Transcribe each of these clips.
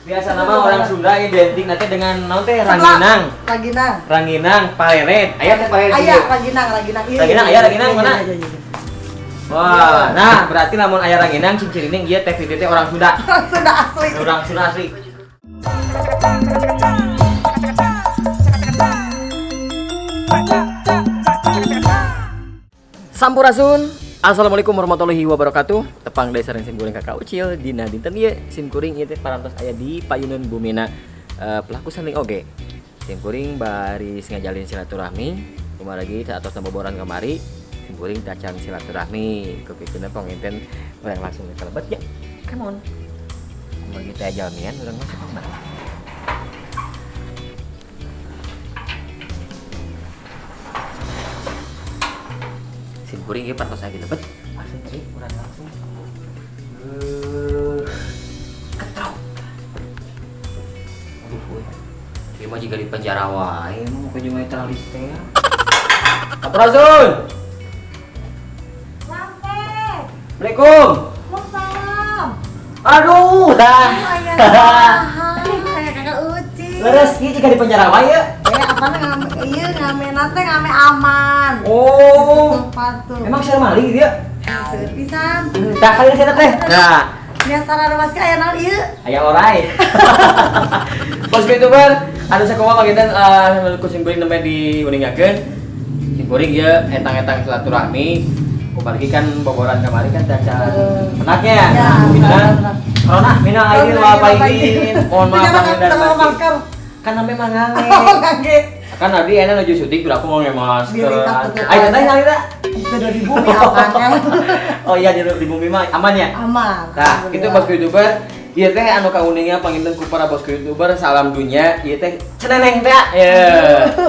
Biasa nama orang Sunda identik nanti dengan naon teh ranginang. Ranginang. Ranginang, paleret. Aya teh paleret. Aya ranginang, ranginang. Ranginang aya ranginang mana? Wah, nah berarti lamun aya ranginang cing-cirining ieu teh Fitri teh orang Sunda. Orang Sunda asli. Orang Sunda asli. Sampurasun. Assalamualaikum warahmatullahi wabarakatuh. Tepang deui sareng sim kuring Kakak Ucil dina dinten ieu sim kuring ieu teh parantos aya di payuneun bumina pelaku seni oge. Sim kuring baris ngajalin silaturahmi, kumaragi atos boboran kamari sim kuring tacan silaturahmi. Kupikeun panginten urang langsung ke lebet ya. Come on. Kumaragi teh jalmian urang masuk kamar. Sim kuring ieu parantos aya di lebet. Langsung tadi urang langsung ketrok. Aduh euy. Ieu mah jiga di penjara wae mah ka jeung tralis teh. Sampurasun. Sampai. Assalamualaikum. Waalaikumsalam. Aduh, dah. Aya saha? Aya Kakak Uci. Leres ieu jiga di penjara wae ya. Apa ngame ieu ngame teh ngame aman. Oh. Tempat tuh. Emang siar maling gitu ya? Seueur pisan. Tah kali cenah teh. Nah, Biasa rada aya naon ieu? Aya orai. Bos YouTuber, anu sakumaha panginten ku sim kuring nembe diuningakeun. Sim kuring ieu etang-etang silaturahmi. Kumargi kan boboran kamari kan caca penaknya ya. Minang corona, minang aidin wal faizin. Mohon maaf panginten masker. Kan namanya mah ngange. Oh, ngange. Kan abdi enak nuju syuting aku mau nge masker. Ayo teh nyalira. Udah di bumi aman. Oh iya di bumi mah aman ya? Aman. Nah, itu bosku YouTuber. Ieu teh anu kauningnya panginten ku para bosku YouTuber salam dunia. Ieu teh ceneneng teh. Ye.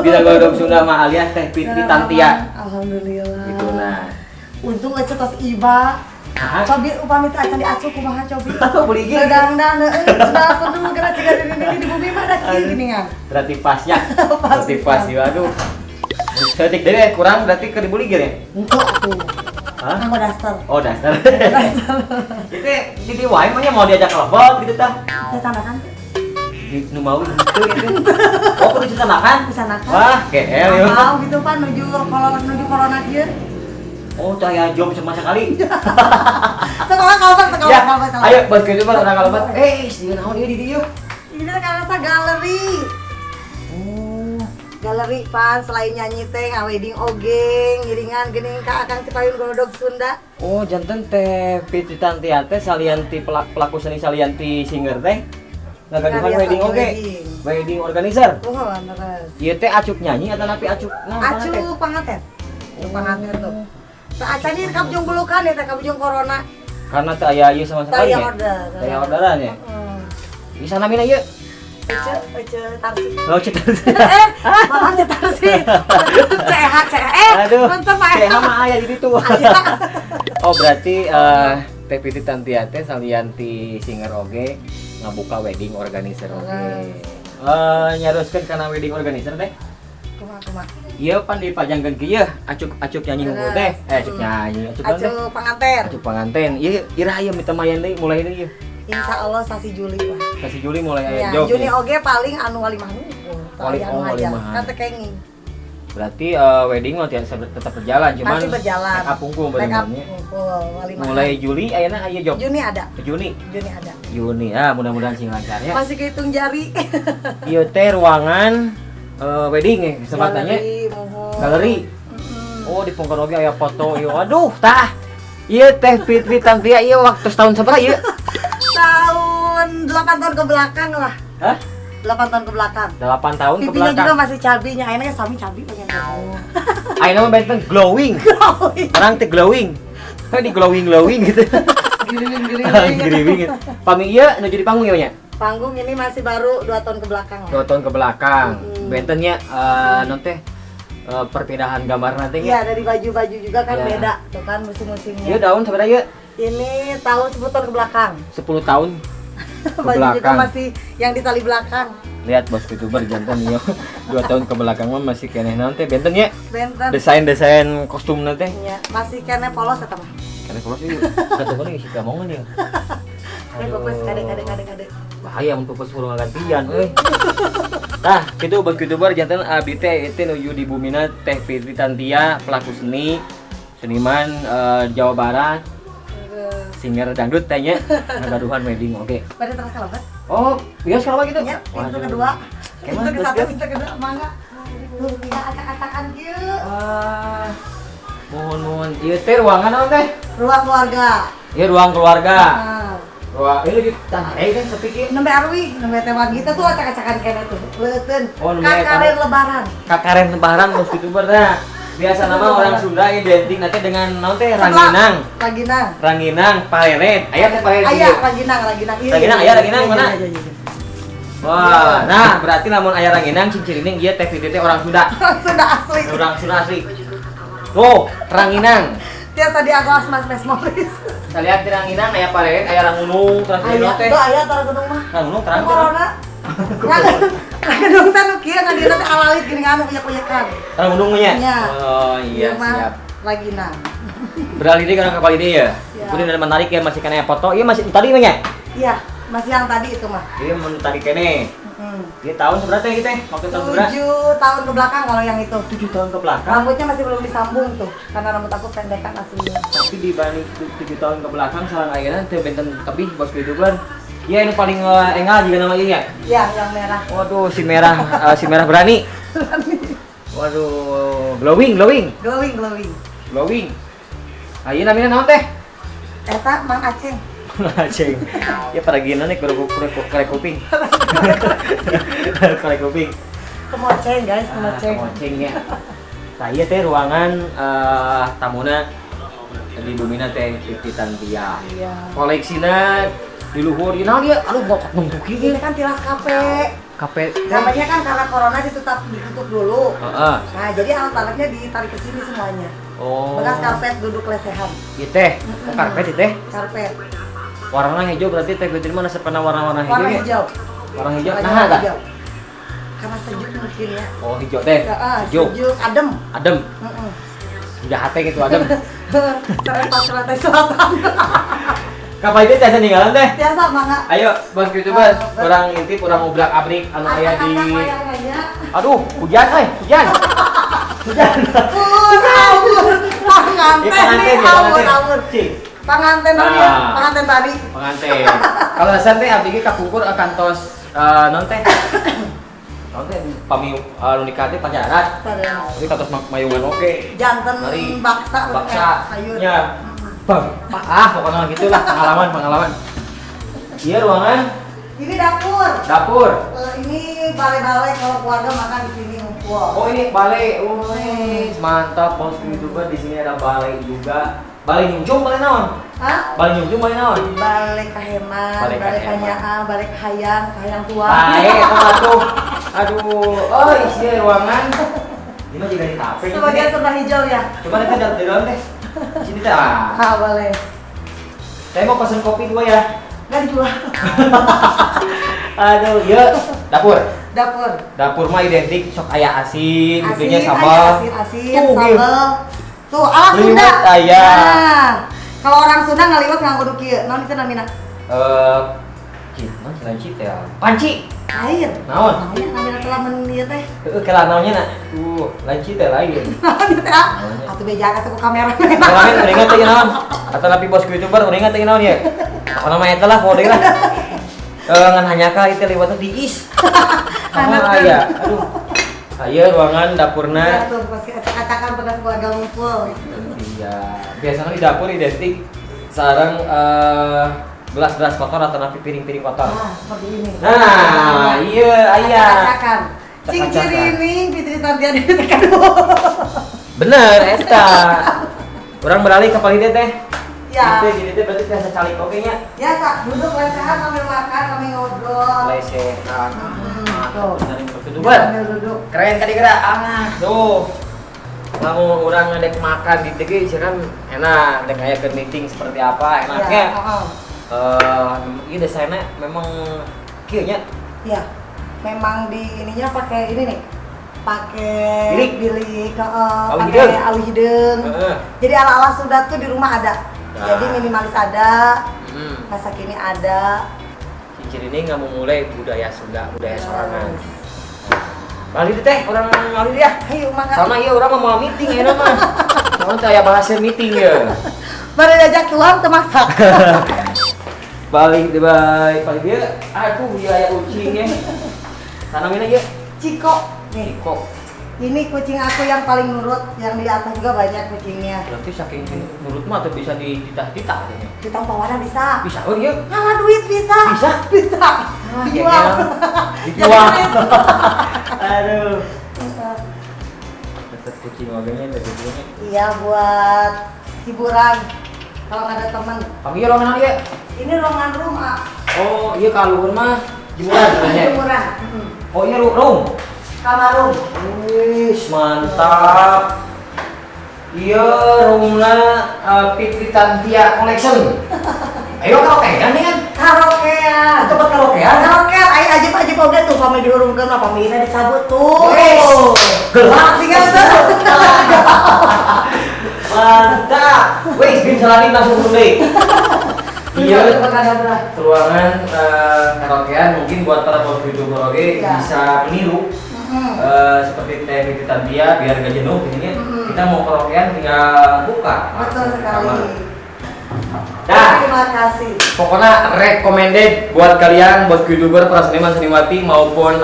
Bila godog Sunda mah alias Teh Fitri Tantia. Alhamdulillah. Gitu nah. Untung aja tos iba. Cobi upami teh acan diacu kumaha cobi. Beli gini. Dangdan heueuh sudah seduh kana ciga di bumi mah da kieu geuningan. Berarti pas ya. Berarti pas ya aduh. Setik deui kurang berarti ke dibeli ya? Henteu atuh. Hah? Nganggo daster. Oh, daster. Itu di wae mah mau diajak telepon gitu tah. Teh tandakan teh. Nu mau gitu gitu. Oh, kudu citanakan? Citanakan. Wah, KL ya. Mau gitu pan nuju kalau nuju corona kieu. Oh, cahaya job sama sekali. Sekolah kalbat, sekolah kalbat. Ayo, bos YouTuber urang kalbat. Eh, sieun naon ieu di dieu? Ini teh karasa galeri. Oh, galeri pan selain nyanyi teh ngawedding oge, ngiringan geuning ka akang ti payun godog Sunda. Oh, janten teh Fitri Tantia teh salianti pelaku seni salianti singer teh ngagaduhan wedding oge. Wedding organizer. Oh, leres. Ieu teh acuk nyanyi atau napi acuk naon? Acuk panganten. Acuk panganten tuh. Teh acan ieu kabujung belukan ya teh kabujung corona. Karena teh aya ieu sama sekali. Teh aya order. Teh aya orderan ya. Heeh. Di sana mina ieu. Ece Tarsi. Oh, Ece Tarsi. Maaf Ece Tarsi. CH CH. Aduh. Bentar Pak. CH mah aya di ditu. Oh, berarti Teh Fitri Tantia teh salianti singer oge ngabuka wedding organizer oge. Nyaroskeun kana wedding organizer teh. Kumaha. Ieu pan dipajangkeun kieu acuk-acuk nyanyi hungkul teh. Acuk nyanyi, acuk acuk panganten. Acuk panganten. Ieu iraha ieu mitemayan deui mulai deui ieu. Insya Allah sasi Juli lah. Sasi Juli mulai aya ya, job. Juni oge paling anu walimahan. Walimahan. Kan teh kenging. Berarti wedding mah tetap berjalan, cuman masih berjalan. Make up hungkul make up hungkul walimahan. Mulai Juli ayeuna aya job. Juni ada. Juni. Juni ada. Juni ah mudah-mudahan sing lancar ya. Masih kehitung jari. Ieu teh ruangan wedding ya kesempatannya. Galeri. Galeri. Oh, di pungkor oge aya foto ieu. Aduh, tah. Ieu teh Fitri Tantia ieu waktu tahun sabaraha ieu? Tahun 8 tahun ke belakang lah. Hah? 8 tahun ke belakang. 8 tahun ke pipinya belakang. Juga masih cabinya, ayeuna sami cabi pengen. Ayeuna mah benten glowing. Glowing. Orang teh glowing. Kayak di glowing-glowing gitu. Giriwing-giriwing. Giriwing. Pami ieu nuju di panggung ieu nya? Panggung ini masih baru 2 tahun ke belakang lah. 2 tahun ke belakang. Bentennya non teh perpindahan gambar nanti. Iya, dari baju-baju juga kan ya. Beda tuh kan musim-musimnya. Iya, daun sebenarnya ya. Ini tahun 10 tahun ke belakang. 10 tahun ke baju belakang. Juga masih yang di tali belakang. Lihat bos YouTuber jantan yo. 2 tahun ke belakang mah masih keneh naon teh benten ya. Benten. Desain-desain kostum nanti. Iya, masih keneh polos eta mah. Keneh polos ieu. Satu kali sih gamongan ya. Teh pupus kade kade kade kade. Bahaya mun pupus kudu ngagantian euy. Tah, kitu bos YouTuber janten abdi teh itu nuju di bumina Teh Fitri Tantia, pelaku seni, seniman Jawa Barat, singer dangdut teh nya, ngagaduhan wedding oge. Pada terus kalebet. Oh, biasa kalau gitu. Ya, pintu kedua. Pintu ke satu, pintu kedua, mangga. Tuh, bisa acak-acakan kieu. Wah. Mohon-mohon. Ieu teh ruangan naon teh? Ruang keluarga. Ieu ruang keluarga. Wah, ini di tanah kan sepi kieu. Nembe arwi, nembe tewan kita tuh acak-acakan kene tuh. Leuteun. Oh, kakaren lebaran. Kakaren lebaran bos YouTuber nah. Biasa nama orang Sunda identik nanti dengan naon teh ranginang. Ranginang. Ranginang, pareret. Aya teh pareret. Aya ranginang, ranginang. Ranginang aya ranginang mana? Wah, nah berarti lamun aya ranginang cing-cirining ieu teh Fitri teh orang Sunda. Sunda asli. Orang Sunda asli. Tuh, ranginang. Tiasa dianggo Mas Mas Morris. Kita lihat di ranginang aya pareret, aya rangunung, terus aya teh. Tuh aya rangunung mah. Rangunung terang. Corona. Rangunung teh nu kieu ngadieuna teh alalit geuning anu uyak-uyakan. Rangunung nya? Oh iya, siap. Ranginang. Beralih deui kana kapal ini ya. Kemudian ada menarik ya masih kana foto. Iya masih tadi mah nya? Iya, masih yang tadi itu mah. Iya mun tadi kene. Dia tahun seberapa ya kita? Waktu tahun berapa? 7 tahun ke belakang kalau yang itu. 7 tahun ke belakang. Rambutnya masih belum disambung tuh, karena rambut aku pendekan aslinya. Tapi dibanding 7 tahun ke belakang sareng ayeuna teu benten tebih bos YouTuber. Iya ini paling engal juga nama ieu ya? Iya, yang merah. Waduh, si merah si merah berani. Waduh, glowing, glowing. Glowing, glowing. Glowing. Ayeuna namina naon teh? Eta Mang Aceng. Aceng. Ya paragina nih korek kuping. Korek kuping. Kemoceng guys, kemoceng. Kemoceng ya. Saya teh ruangan tamuna di bumina teh Fitri Tantia. Iya. Koleksina di luhur ieu naon ieu? Aduh bokok numpuk ieu. Ini kan tilas kape. Kape. Namanya kan karena corona ditutup dulu. Heeh. Nah, jadi alat-alatnya ditarik ke sini semuanya. Oh. Bekas karpet duduk lesehan. Ieu teh, oh, karpet ieu teh. Karpet. Warna hijau berarti teh Fitri mah resepna warna-warna hijau. Warna hijau. Warna hijau. Nah, ada. Karena sejuk mungkin ya. Oh, hijau teh. Sejuk. Sejuk, adem. Adem. Heeh. Udah hate gitu adem. Serempat Pantai Selatan. Kapan itu tiasa ninggalan teh? Tiasa mangga. Ayo, bos YouTuber, urang intip, urang obrak-abrik anu aya di. Aduh, hujan euy, hujan. Hujan. Panganten, awur, awur. Panganten nah. Panganten Bali. Panganten. Kalau saya teh abdi ge kapungkur kantos naon teh? Naon teh pami nu nikah teh pancarat. Jadi kantos mayungan oge. Janten baksa baksa. Nya. Bang, ah pokoknya gitulah pengalaman-pengalaman. Iya ruangan. Ini dapur. Dapur. Ini balai-balai kalau keluarga makan di sini ngumpul. Oh ini balai. Wih, mantap bos YouTuber di sini ada balai juga. Balai nyunjung balai naon? Hah? Balai nyunjung balai naon? Balai kaheman, balai kanyaa, balai kahayang, kahayang tua. Bae eta tuh. Aduh, oh isi ruangan. Ini mah juga di kafe. Sebagian serba hijau ya. Coba kita di dalam deh. Sini teh. Ah, boleh. Saya mau pesen kopi 2 ya. Enggak dijual. Aduh, ya dapur. Dapur. Dapur mah identik sok aya asin, gitunya sambal. Asin, sambal. Tuh, ala Sunda. Aya. Nah, kalau orang Sunda ngaliwat nganggo nu kieu. Naon itu namina? Naon lain citel. Panci. Lain. Naon? Lain namina telah men ieu teh. Heeh, kela naonnya na. Tuh, lain citel lain. Naon ieu teh? Atuh bejaan atuh ku kamera. Kameramen udah ingat teh naon? Atau tapi bos YouTuber udah ingat teh naon ya? Pokona mah eta lah, kode lah. Ngan hanyaka ieu teh liwatna diis. Sama aya. Aduh. Aya ruangan dapurna. Ya tuh pasti acak-acakan bekas keluarga ngumpul. Iya. Biasanya di dapur identik sareng gelas-gelas kotor atau napi piring-piring kotor. Nah, seperti ini. Nah, iya, aya. Acak-acakan. Cing-cirining Fitri Tantia ditekan. Bener, eta. Urang beralih ke palide teh. Ya. Gitu, gini teh berarti biasa calik oge nya. Ya, Sa, duduk lesehan sambil makan, sambil ngobrol. Lesehan. Tuh. Sambil duduk. Keren tadi kira. Ah, tuh. Lamun urang ngadek makan di teh sih kan enak, dek aya keur meeting seperti apa enaknya. Ya, heeh. Ini desainnya memang kieu nya. Iya. Memang di ininya pakai ini nih. Pakai bilik, pakai awi hideung. Heeh. Jadi ala-ala Sunda tuh di rumah ada. Nah. Jadi minimalis ada. Masa kini ada. Ciri ini nggak mau mulai budaya Sunda, budaya sorangan. Balik teh, urang ngalih ya. Ayo mangga. Sama iya urang mah mau meeting ya mah. Soalnya teh aya bahasa meeting ya. Bari diajak keluar teu masak. Balik deh baik, balik dia. Aduh, iya aya ucing ya. Tanamin aja. Ciko nih. Ciko. Ini kucing aku yang paling nurut, yang di atas juga banyak kucingnya. Berarti saking nurut mah atau bisa dititah-titah katanya. Ditambah warna bisa. Bisa oh iya. Ngalah duit bisa. Bisa? Bisa. Ah, Dijual. Dijual. Aduh. Resep kucing waganya dari kucingnya. Iya buat hiburan kalau nggak ada teman. Panggil ruangan ya. Ini ruangan rumah. Oh iya kalau rumah jemuran sebenarnya. Jemuran. Oh iya room. Kamar room. Wih, mantap. Iya, roomna Fitri Tantia Collection. Ayo karaokean nih kan? Karaokean. Tempat karaokean. Karaokean, ayo aja aja oge tuh pami dihurungkeun mah pamina dicabut tuh. Wes. Gelap tinggal tuh. Mantap. Wih, bin salani langsung deui. Iya, ruangan karaokean mungkin buat para bos YouTuber oge ya. Bisa meniru. Seperti Teh Fitri Tantia biar gak jenuh gini. Kita mau karaokean tinggal buka. Betul sekali. Nah, terima kasih. Pokoknya recommended buat kalian bos YouTuber, para seniman seniwati maupun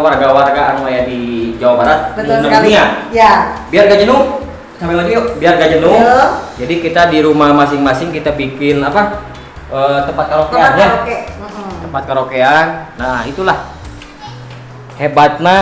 warga-warga anu aya di Jawa Barat, betul sekali. Dunia. Ya. Biar gak jenuh, sambil lagi yuk, biar gak jenuh. Yo. Jadi kita di rumah masing-masing kita bikin apa? Tempat karaokean tempat ya. Karaoke. Tempat karaokean. Nah, itulah hebatnya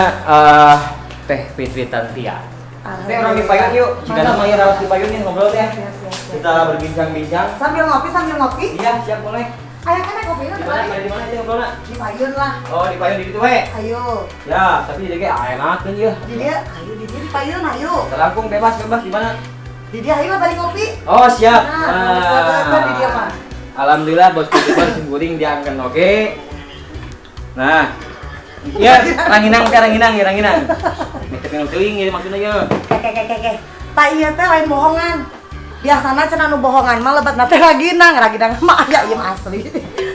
Teh Fitri Tantia. Teh orang di payun yuk. Jika nama ya harus di payun nih ngobrol teh. Kita berbincang-bincang. Sambil ngopi, sambil ngopi. Iya, siap boleh. Ayo kan kopinya di mana? Di mana sih ngobrolna? Di payun lah. Oh, di payun di situ we. Ayo. Ya, tapi di dia enak kan ya. Di dia, ayo di dia di payun ayo. Terangkung bebas bebas di mana? Di dia ayo balik ngopi. Oh, siap. Nah, di dia mah. Alhamdulillah bos YouTuber sim kuring diangken oke. Nah, ya, ranginang teh ranginang ya ranginang. Mikir minum teuing ieu maksudna ieu. Keke. Tak ieu teh lain bohongan. Biasana cenah nu bohongan mah lebatna teh raginang, raginang mah aya ieu mah asli.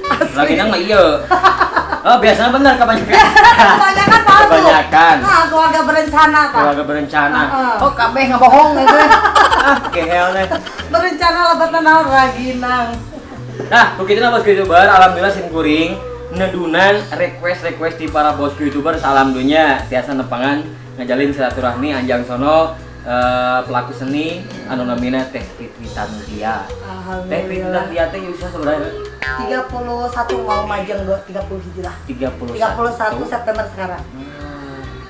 Asli. Raginang mah ieu. Oh, biasanya benar kebanyakan. Kebanyakan palsu. Kebanyakan. Nah, keluarga berencana tah. Keluarga berencana. Oh, kabeh ngabohong eta. Ah, kehel teh. Berencana lebatna naon raginang. Nah, begitu bos YouTuber, alhamdulillah sim kuring nedunan request-request di para bos YouTuber salam dunia tiasa nepangan ngejalin silaturahmi anjang sono pelaku seni anu namina Teh Fitri Tantia. Teh Fitri Tantia teh usia seberapa? 31 mau majeng 30 hijrah. 31 September sekarang.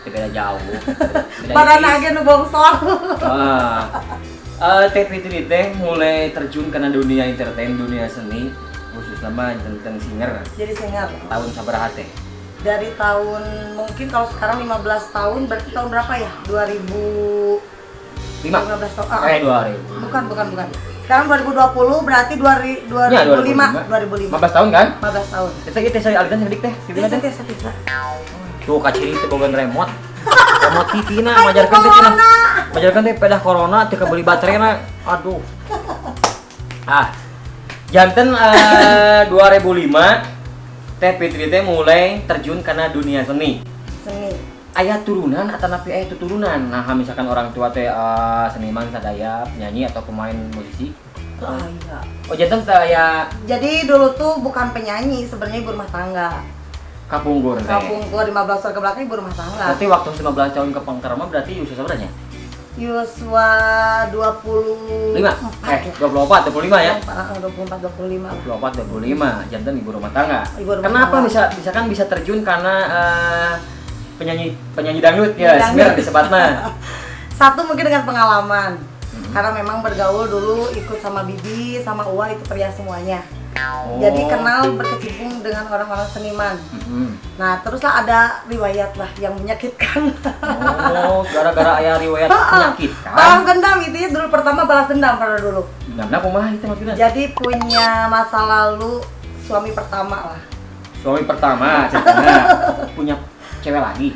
Beda jauh. Padahal age nu bongsor. Teh Fitri teh mulai terjun karena dunia entertain, dunia seni, khusus nama tentang singer. Jadi singer. Tahun sabaraha teh? Dari tahun mungkin kalau sekarang 15 tahun, berarti tahun berapa ya? 2005. 15 tahun. 2000. Bukan. Sekarang 2020 berarti 2005. 2005. 15 tahun kan? 15 tahun. Kita saya aliran sedik teh. Teh. Tuh kaciri teh bogan remote. Remote TV na majarkeun teh cenah. Majarkeun teh pedah corona teu kabeli baterai na. Aduh. Ah. Janten 2005 Teh Fitri teh mulai terjun karena dunia seni. Seni. Aya turunan atau napi aya turunan. Nah, misalkan orang tua teh seniman sadaya, penyanyi atau pemain musisi. Oh iya. Oh, janten teh aya. Jadi dulu tuh bukan penyanyi, sebenarnya ibu rumah tangga. Kapungkur teh. Kapungkur 15 tahun ke belakang ibu rumah tangga. Berarti waktu 15 tahun ke pengker mah berarti usia seberapa? Yuswa 24. 24, 25 ya? 24, 25. 24, 25, janten ibu rumah tangga. Ibu rumah Kenapa tangga. bisa kan bisa terjun karena penyanyi dangdut ya, singer disebutna. Satu mungkin dengan pengalaman. Karena memang bergaul dulu ikut sama bibi, sama Uwa itu pria semuanya. Oh. Jadi kenal berkecimpung dengan orang-orang seniman. Nah, teruslah ada riwayat lah yang menyakitkan. Oh, gara-gara aya riwayat menyakitkan. Balas dendam itu ya, dulu pertama balas dendam pada dulu. Dendamna kumaha itu maksudnya? Jadi punya masa lalu suami pertama lah. Suami pertama ceritanya punya cewek lagi.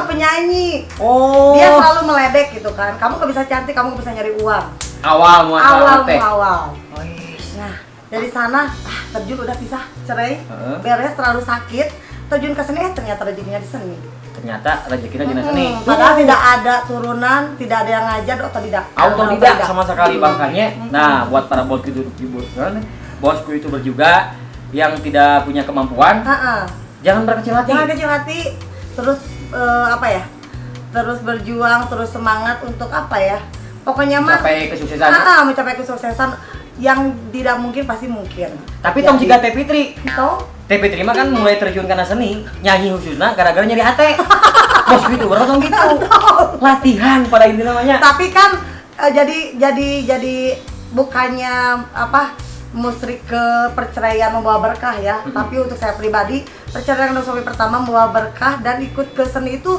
Penyanyi. Oh. Dia selalu meledek gitu kan. Kamu gak bisa cantik, kamu gak bisa nyari uang. Awal muasal. Awal. Nah, Dari sana terjun udah pisah cerai, beres terlalu sakit, terjun ke seni, ternyata rezekinya di seni. Ternyata rezekinya di seni. Padahal tidak ada turunan, tidak ada yang ngajar, otodidak. Autodidak sama sekali bahkannya. Nah, buat para bosku YouTuber juga yang tidak punya kemampuan, jangan berkecil hati. Jangan kecil hati, terus apa ya? Terus berjuang, terus semangat untuk apa ya? Pokoknya mah mencapai kesuksesan. Mencapai kesuksesan yang tidak mungkin pasti mungkin. Tapi tong jiga Teh Fitri. Tong? Teh Fitri mah kan mulai terjun karena seni, nyanyi khususnya gara-gara nyeri hati. Bos gitu, baru tong gitu. Latihan pada inti namanya. Tapi kan jadi bukannya apa musrik ke perceraian membawa berkah ya, tapi untuk saya pribadi perceraian dengan suami pertama membawa berkah dan ikut ke seni itu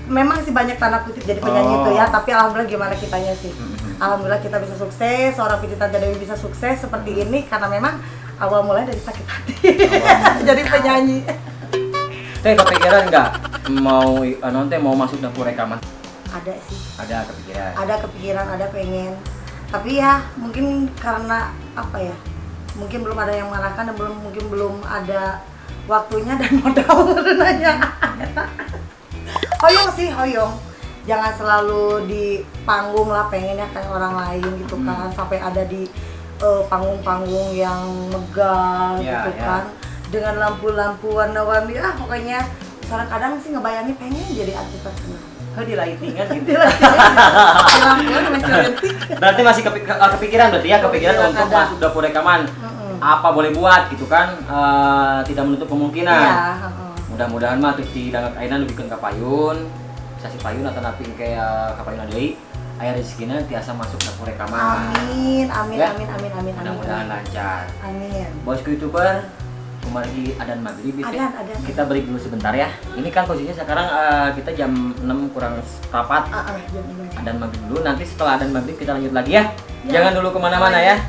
memang sih banyak tanda kutip jadi penyanyi itu ya, tapi alhamdulillah gimana kitanya sih. Alhamdulillah kita bisa sukses, seorang Fitri Tanja Dewi bisa sukses seperti ini karena memang awal mulai dari sakit hati. Jadi penyanyi. Teh kepikiran nggak mau nanti mau masuk dapur rekaman? Ada sih. Ada kepikiran. Ada kepikiran, ada pengen. Tapi ya mungkin karena apa ya? Mungkin belum ada yang mengarahkan dan belum ada waktunya dan modal nanya. Hoyong sih, hoyong. Jangan selalu di panggung lah, pengennya kayak orang lain gitu kan, sampai ada di panggung-panggung yang megah gitu kan, dengan lampu-lampu warna-warni, pokoknya sekarang kadang sih ngebayangin pengen jadi artis terkenal. Oh, di lightingan gitu. Di lightingan, di Berarti masih kepikiran berarti ya, kepikiran untuk ada. Masuk dapur rekaman. Apa boleh buat gitu kan, tidak menutup kemungkinan. Ya, mudah-mudahan mah tuh di dangat ayeuna lebihkeun ka payun, bisa si payun atau naping kayak ka payun deui, aya rezekina tiasa masuk dapur rekaman. Amin, amin, ya? Amin, amin, amin, mudah-mudahan lancar. Amin. Bosku YouTuber, kemarin adan maghrib itu. Adan. Kita break dulu sebentar ya. Ini kan posisinya sekarang kita jam 6 kurang seperempat. Jam 6. Adan maghrib dulu, nanti setelah adan maghrib kita lanjut lagi ya. Jangan dulu kemana-mana ya.